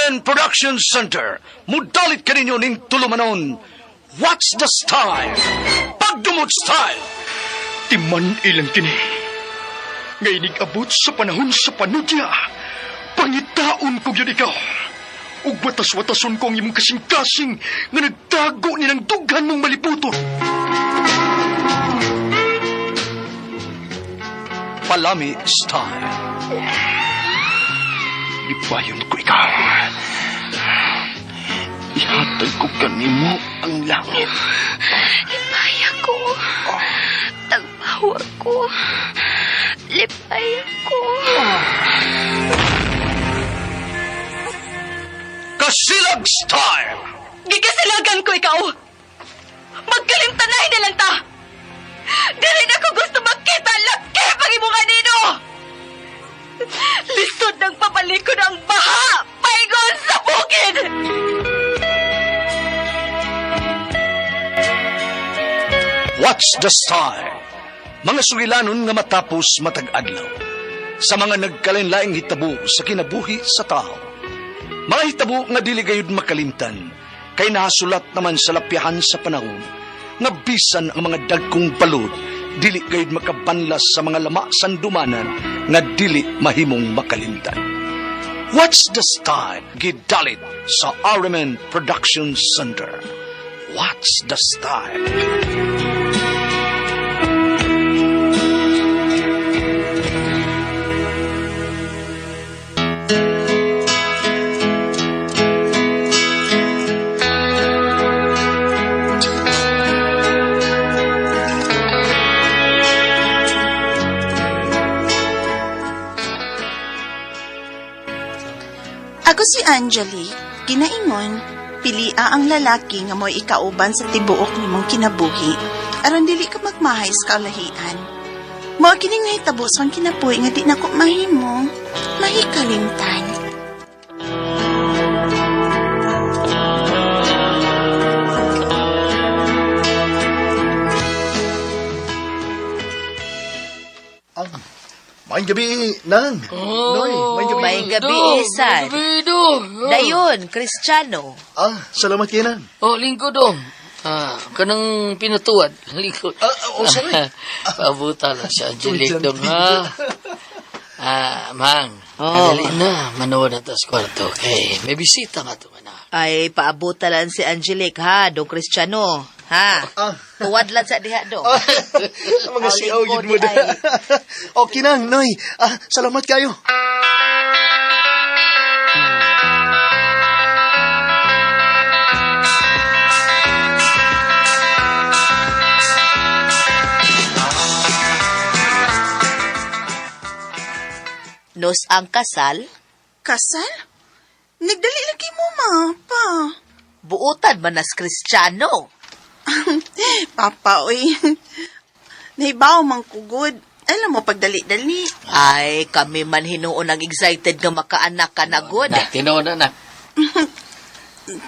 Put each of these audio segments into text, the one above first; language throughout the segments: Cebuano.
RMN Production Center, mudalit kaninyo ning tulumanon. What's the style? Pagdumot style! Timan ilang kini. Nga inig-abot sa panahon sa panudya. Pangitaon ko gyud ikaw. Ug watas-watason ko ang imong kasing-kasing nga nagtago ni ng dughan mong maliputon. Palami style. Lipayon ko ikaw. Ihatag ko kanimo ang langit. Lipaya ko. Tagbawa ko. Lipaya ko. Kasilag style! Gikasilagan ko ikaw. Magkalimtanay na lang ta. Dili na ko gusto makita laki pag imong anino. Lisod ng papalikod ang baha. Paingon sa bukid. What's the style? Mga sugilanon nga matapos matag adlaw. Sa mga nagkalain-laing hitabo sa kinabuhi sa tao. Mga hitabo nga dili gayud makalimtan, kay nahasulat naman sa lapyahan sa panahon, nga bisan ang mga dagkong balod, dili gayud makabanlas sa mga lama sandumanan nga dili mahimong makalimtan. What's the style? Gidalit sa RMN Production Center. What's the style? Ako si Angelique, ginaingon, pilia ang lalaki nga mo'y ikauban sa tibuok nimong kinabuhi, aron dili ka magmahay sa kaulahian. Mao kining nahitabo sa akong kinabuhi nga di nako mahimo, mahikalimtan. Maayong gabi, Nang. Noy, maayong gabi. Maayong gabi, Isan. Gabi, dong. Dayon, Kristiyano. Ah, salamat kay Nang. Oh, lingko, dong. Ah, kanang pinatuwad. Lingkod. Ah, ah, oh, sorry. Pabuta lang si Angelique, dong, ha? Ah, Mang. Oh. Kadali na. Manood na tas kwarto. Okay. May bisita nga to, man. Ay, paabuta lang si Angelique, ha? Dong Kristiyano, ha? Ah. Tuwad lang sa diha, dong. Mga Oh, siaw lingkod yun mo na. ay. Okay, Nang, Noy. Ah, salamat kayo. Nos ang kasal, Kasal? Nagdali lagi mo, ma, pa. buutan man nas Kristiyano. Papa, oy. Nahibaw mang kugod. Alam mo, pagdali-dali. Ay, kami man hinuon ang excited nga makaanak ka na good. Nak, tinuod na, nak.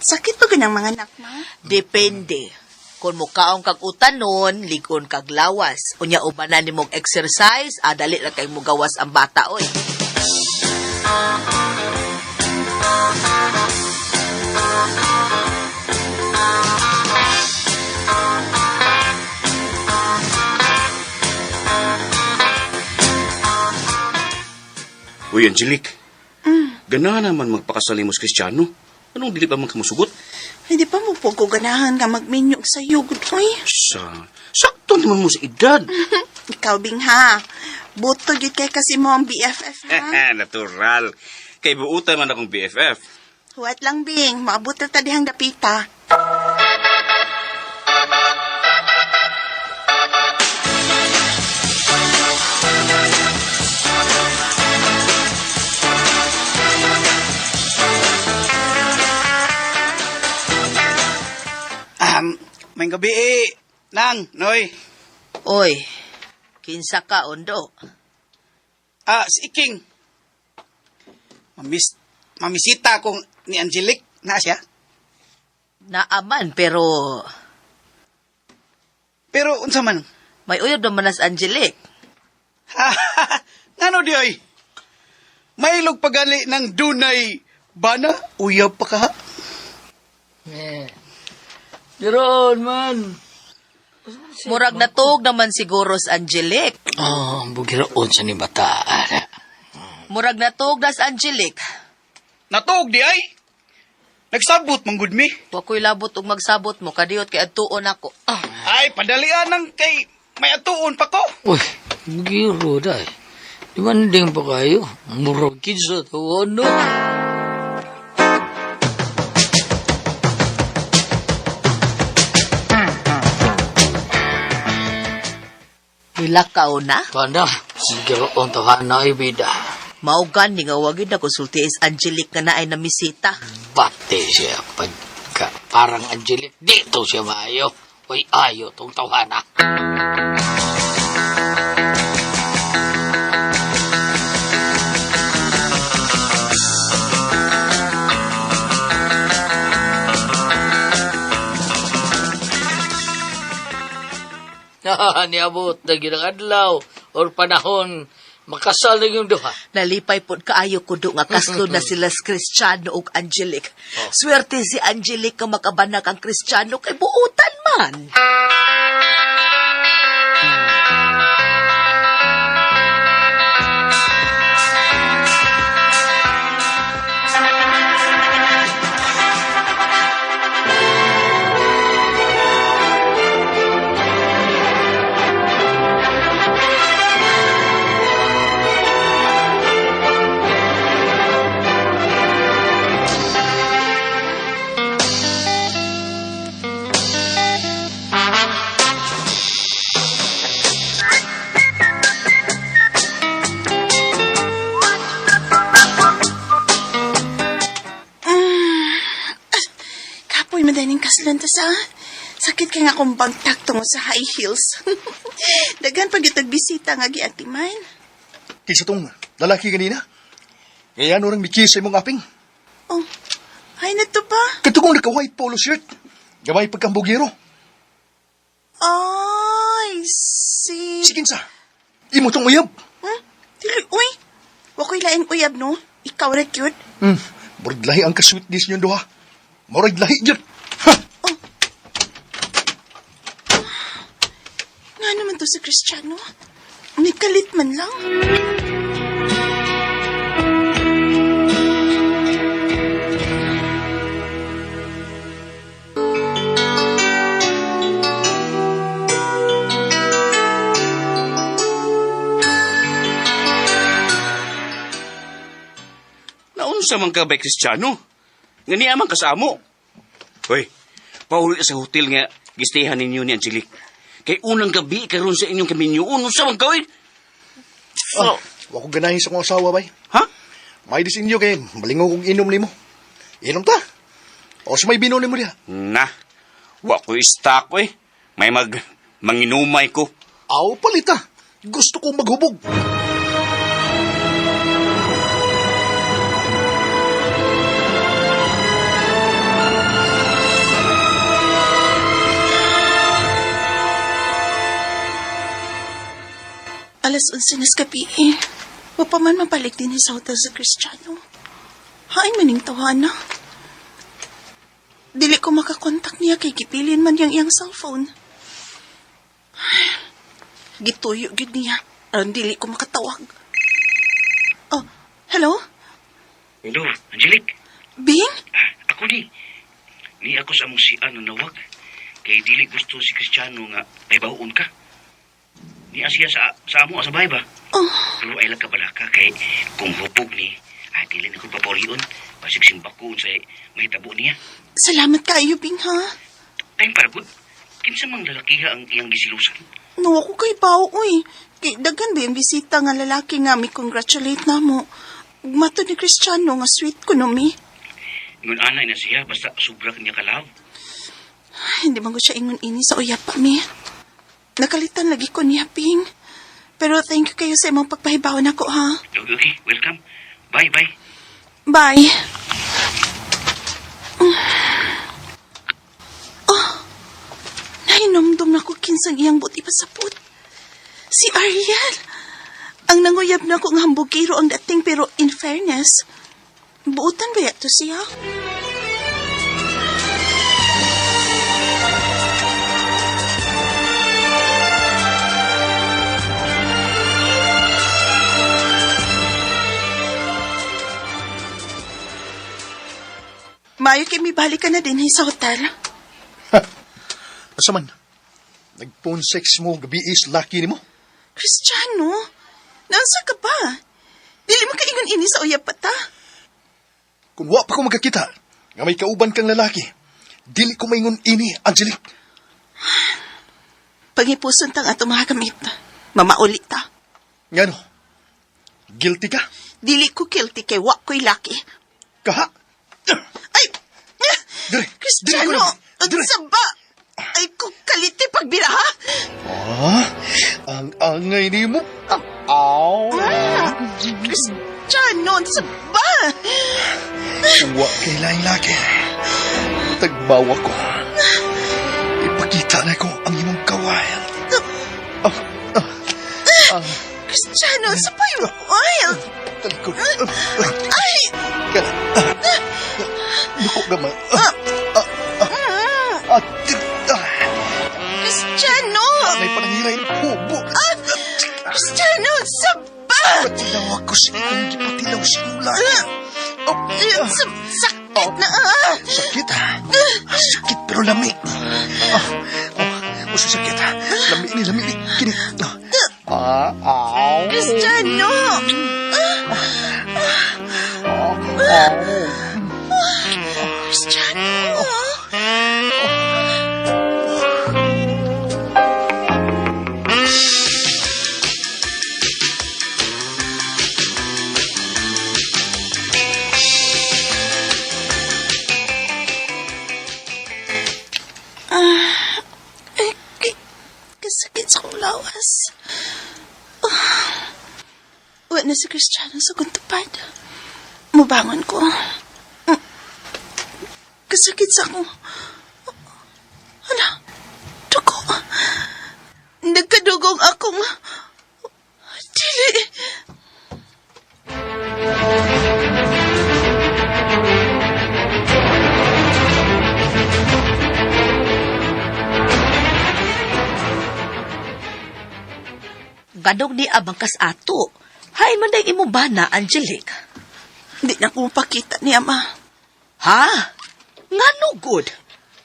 Sakit pa ganang mga anak, ma. Depende. Kung mukaon kag utanon, ligon kag lawas. Unya ubanan nimong exercise, adali ra kay mugawas ang bata oy. Uy, Angelique. Ganahan naman magpakasali mo sa Kristiyano. Anong dili pa man kamusugot? Hindi pa mo po ko ganahan nga magminyog sa yugod, oy. Sa, sakto naman mo sa edad. Ikaw, Bing, ha? Buto gyud kay kasi mo ang BFF, ha? Natural. Kay buutan man akong BFF. Huwat lang, Bing. Maabot na ta dihang dapita. May gabi eh. Nang, Noy. Oy, kinsa ka ondo? Ah, si Iking. Mamisita akong ni Angelique. Na siya. Naaman pero Pero unsa man? may uyab naman nas Angelique. Ngano di ay? Mailog pagali ng dunay Bana, uyab pa ka. Eh. Giroon man. Murag natog naman siguro sa Angelic. Oh, bugiroon sa ni bata. Murag natog na sa Angelic. Natuog di ay. Nagsabot man gud mi. Wa ko'y labot og magsabot mo kadiyot kay adtuon ako. Ah, Ay, padalian nang kay may atuon pa ko. Uy, bugiro day. Di man ding pa kayo. Murag kinsa to, ano? Nilakaw na. Tanda, giroon to hana ibida. Mao gani nga wa gyud na konsulti is Angelic nga naay namisita. Bate siya pagka parang Angelic. Dito siya maayo. Uy, ayo tong tawhana. Niabot na ginang adlaw or panahon makasal na yung duha. Nalipay pod kaayo kudo nga kaslo na sila sa Cristiano ug Angelic. Swerte si Angelic nga makabanak ang Cristiano kay buutan man. Kapoy madaling kaslan ta sa. Sakit kay nga akong bagtak tungo sa high heels. Daghan pag bisita nga giatiman. Kaysa tong lalaki ganina. Kaya ano orang mikis sa imong aping. Oh, ay na to ba? Katugong naka-white polo shirt. Gamay pagkambugiro. Ay, si... Sige sa. Imo tong uyab. Hmm? Dili, uy. Wa ko'y laing uyab, no? Ikaw ra cute. Murag lahi ang ka-sweetness niyong duha. Murag lahi yun. Ha! Nga naman to si Cristiano. May kalit man lang. Naunsa man ka ba, Kristiyano? Nga niya man kasamo. Hoy, pauli sa hotel nga gistehan ninyo ni Angelique. Kay unang gabi karon sa inyong kaminyo, unsa man ka, oy? Ah, wa ko ganahin sa akong asawa, bay. Ha? May disinyo kay malingaw kong inom nimo. Inom ta. O sa may bino nimo diha. Na, wa ko istak, oy. May manginumay ko. Aw palita. Gusto kong maghubog. Alas 11 na sa gabi eh. Wa pa man mabalik din sa hotel sa Cristiano. Hain maning tawana. Dili ko makakontak niya kay gipilin man niyang iyang cellphone. Ay, gituyo gyud niya. Aron dili ko makatawag. Oh, hello? Hello, Angelique. Bing? Ah, ako ni. Ni ako sa among si ano nawag. Kay dili gusto si Cristiano nga ay baon ka. Ni siya sa amo sa bahay ba? Oh, Pero ay lang ka balaka kay kung hubog ni ay dili na ko papaulion. Basig simbako sa mahitabo niya. salamat kaayo, Bing, ha? Time para good. Kinsa mang lalakiha ang iyang gisilusan? No, ako kay Pao, uy. Kay daghan ba yung bisita nga lalaki nga mi congratulate na mo. Matod ni Cristiano nga sweet ko no mi. Ngun anay na siya basta sobra kanya kalaw. Ay, hindi man ko siya ingon ini sa uyap pa mi. Nakalitan lagi ko niya, Ping. Pero thank you kayo sa imong pagpahibaw nako, ha? Okay, okay, welcome. Bye, bye. Bye. Oh, nahinomdom na ko kinsang iyang buti pasapot. Si Ariel. Ang nanguyab na ko nga hambugiro ang dating pero in fairness, Buutan ba yato siya? Mayo kay mibalik ka na din sa hotel. Asa man? Nag-phone sex mo gabi is laki nimo? Cristiano, naunsa ka ba? Dili mo kaingon ini sa uyab pa ta. Kung wa pa ko magkakita, nga may kauban kang lalaki, dili ko maingon ini, Angelique. Panghipuson tang ato mga gamit. Mamauli ta. Ngano? Guilty ka? Dili ko guilty kay wa ko'y laki. Kaha? Ay! Dire! Cristiano! Unsa ba? Ay, kung kaliti pagbira, ha? Ah, ang angay nimo. Aw. Cristiano, unsa ba? Wa kay laing laki. Tagbawa ko. Ipakita na ko ang imong kawayan. Cristiano, unsa pa yung wild? Talikod. Ay! Kana. Duko gamay. Cristiano! May panangiray ng hubo. Cristiano, unsa ba? Patilaw ako sa imong gipatilaw sa imong laki. Sakit na, ah! Sakit ha? Sakit pero lami. Oh, oh, usa sakit ha? Lami ni, lami ni. Kini. Ah, aw. Cristiano! Cristiano! Ay, kasakit sa kong lawas. Wa na si Cristiano sa kuntupad. Mubangon ko. Kasakit sa akong... Hala, dugo. Nagkadugong akong... Dili. Ganong ni abang kas ato. Hay man day imo bana, Angelique. Hindi na ko mapakita niya, ma. Ha? Ngano good?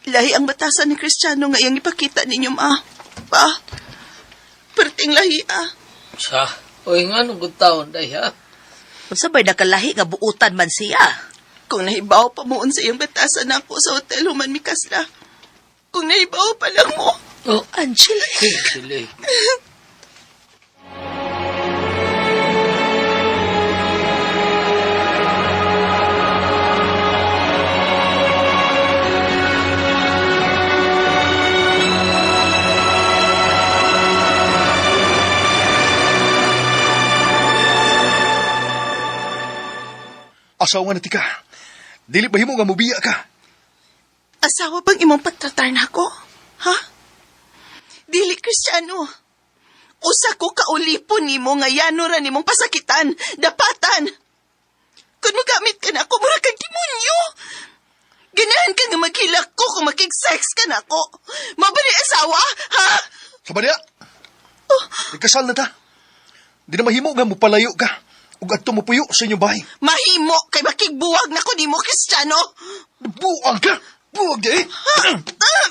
Lahi ang batasan ni Cristiano nga iyang ipakita ninyo, ma. Pa, perting lahi, ah. Sa, oy nga nung good taon day ha. Unsa bay nakalahi nga buutan man siya? Kung nahibaw pa mo sa iyang batasan ako sa hotel human mi kasla. Kung nahibaw pa lang mo. Oh, Angelique. Angelique. Asawa na tika. Dili ba himo nga mubiya ka? Asawa bang imong pagtratar na ako? Ha? Dili, Cristiano. Usa ko kaulipon nimo nga yano ra nimong pasakitan, dapatan. Kung magamit ka na ako, mura kang demonyo. Ganahan ka nga maghilak ko kung makig-sex ka na ako. Mabali asawa, ha? Sa ba niya? Nagkasal na ta. Di na mahimo nga mupalayo ka. Ug adto mupuyo sa inyong bahay. Mahimo kay makigbuwag na ko nimo, Cristiano. Buang ka! Buang di!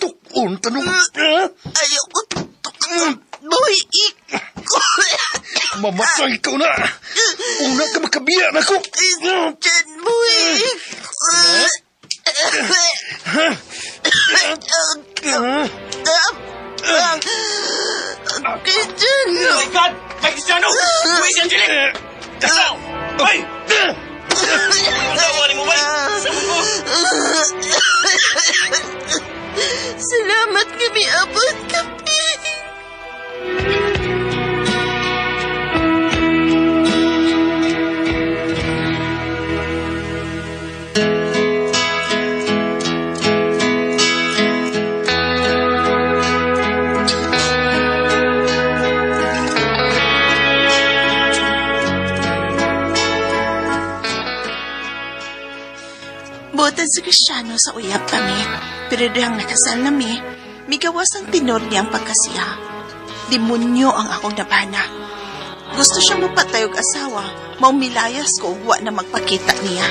Tukon tanong. Ayoko. Boy, Mamatay ka na! Una ka makabiya na ko! Christian, boy. Christian! Oh my God! May Cristiano! Uy, si Angelique! Kasaw! Ay! Asawa ni mo, bay! Sama ko! Salamat nga may abot ka, Ping. Nagbuotan si Cristiano sa uyab kami. Pero dihang nakasal nami, migawas ang tinor niyang pagkasiya. Demonyo ang akong nabana. Gusto siya mopatay og asawa, mao milayas ko ug wa na magpakita niya.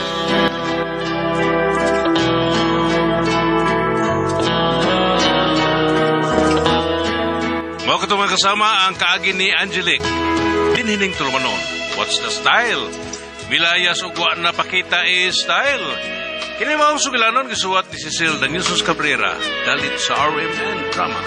Mao kato, mga kasama, ang kaagi ni Angelique. Dinhining tulumanon. What's the style? Milayas ug wa na pakita is style. Kini mao sugilanon gisuwat ni Cecil Danielsos Cabrera dalit sa RMN Drama.